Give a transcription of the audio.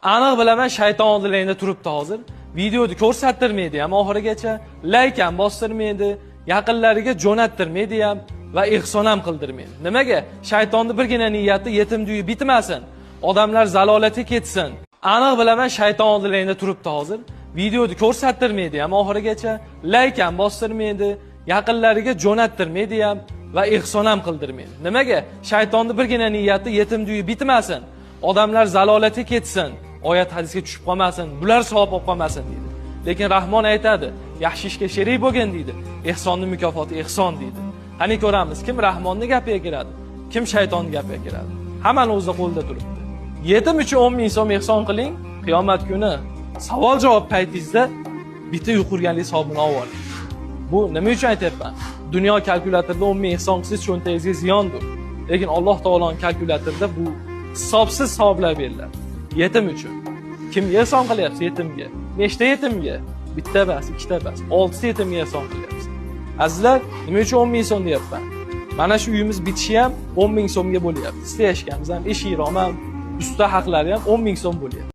Aniq bilaman, shayton oldilangda turibdi hozir. Videoni ko'rsattirmaydi ham oxirigacha, layk ham bostirmaydi, yaqinlariga jo'nattirmaydi ham va ehson ham qildirmaydi. Nimaga? Shaytonni birgina niyati yetim uyi bitmasin, odamlar zalolatga ketsin. Aniq bilaman, shayton oldilangda turibdi hozir. Videoni ko'rsattirmaydi ham oxirigacha, layk ham bostirmaydi, yaqinlariga jo'nattirmaydi ham va ehson ham qildirmaydi. Nimaga? Shaytonni birgina niyati yetim uyi bitmasin, odamlar zalolatga ketsin, oyat hadisga tushib qolmasin, bular savob olib qolmasin deydi. Lekin Rahmon aytadi, yaxshi ishga sherik bo'lgin deydi. Ehsonning mukofoti ehson deydi. Qani ko'ramiz, kim Rahmonni gapiga kiradi, kim shaytonni gapiga kiradi. Hammani o'zi qo'lida turibdi. Yetim uchun 10 ming so'm ehson qiling, qiyomat kuni savol javob paytingizda bitta uy qurganlik savobini olib oling. Bu nima uchun aytyapman? Dunyo kalkulyatorida 10 ming ehson qilsangiz, cho'ntagingizga ziyondir. Lekin Alloh taoloning kalkulyatorida bu hisobsiz savoblar beriladi. Yetim uchun. Kimga ehson qilyapsiz yetimga? Nechta yetimga? Bitta emas, ikkita emas, oltita yetimga ehson qilyapsiz. Azizlar, nima uchun 10 ming so'm deyapman? Mana shu uyimiz bitishi ham 10 ming so'mga bo'lyapti. Стояшка miz ham, eshik rom ham, usta haqlari ham 10 ming so'm bo'lyapti.